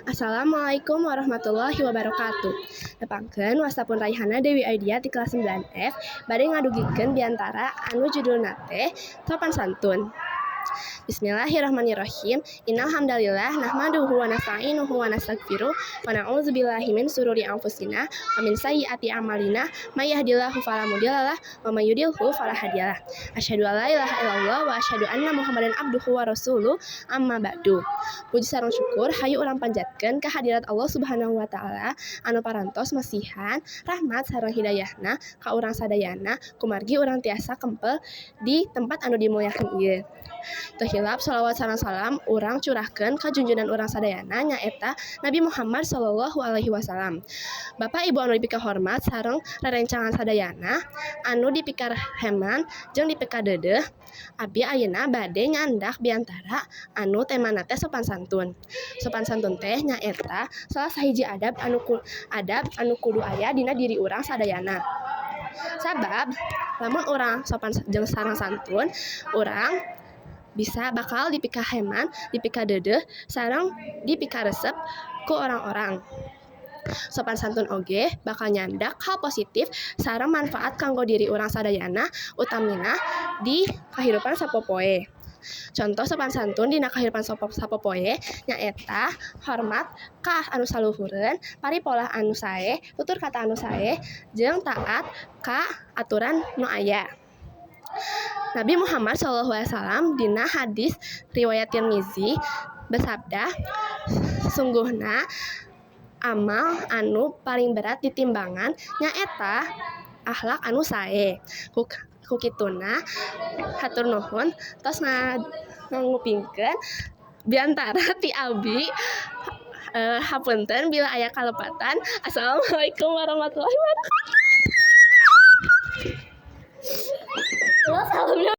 Assalamualaikum warahmatullahi wabarakatuh. Nepangkeun, wasta pun Raihana Dewi Aidia ti kelas 9F bade ngadugikeun biantara anu judulna teh sopan santun. Bismillahirrahmanirrahim. Innal hamdalillah nahmaduhu wa nasta'inuhu wa nastaghfiruh wa na'udzubillahi min sururi anfusina wa min sayyiati a'malina, may yahdihillahu fala mudhillalah wa may yudlilhu fala hadiyalah. Asyhadu an la ilaha illallah wa asyhadu anna Muhammadan abduhu wa rasuluh, amma ba'du. Puji sareng syukur hayu urang panjatkeun ka hadirat Allah Subhanahu wa Taala anu parantos masihan rahmat sareng hidayahna ka urang sadayana kumargi urang tiasa kempel di tempat anu dimuliakeun ieu. Teu hilap shalawat sareng salam urang curahkeun ka junjunan urang sadayana, nyaeta Nabi Muhammad Shallallahu Alaihi Wasallam. Bapak Ibu anu dipikahormat sareng rerencangan sadayana anu dipikaheman jeung dipikadeudeuh, abdi ayeuna bade nyandak biantara anu temana teh sopan santun. Sopan santun teh nyaeta salah sahiji adab anu kudu aya dina diri urang sadayana. Sabab lamun urang sopan jeung sareng santun, urang bisa bakal dipikaheman, dipikadeudeuh, sareng dipikaresep ku orang-orang. Sopan santun oge bakal nyandak hal positif sareng manfaat kanggo diri urang sadayana, utamina di kahirupan sapopoe. Contoh sopan santun dina kahirupan sapopoe nyaeta hormat ka anu saluhureun, paripolah anu sae, tutur kata anu sae, jeung taat ka aturan nu aya. Nabi Muhammad SAW dina hadis riwayat Tirmizi bersabda, "Sesungguhna amal anu paling berat di timbangan nyaeta akhlak anu sae." Ku kituna hatur nuhun tos ngupingkeun biantara ti abdi. Hapunten bila aya kalepatan. Assalamualaikum warahmatullahi wabarakatuh.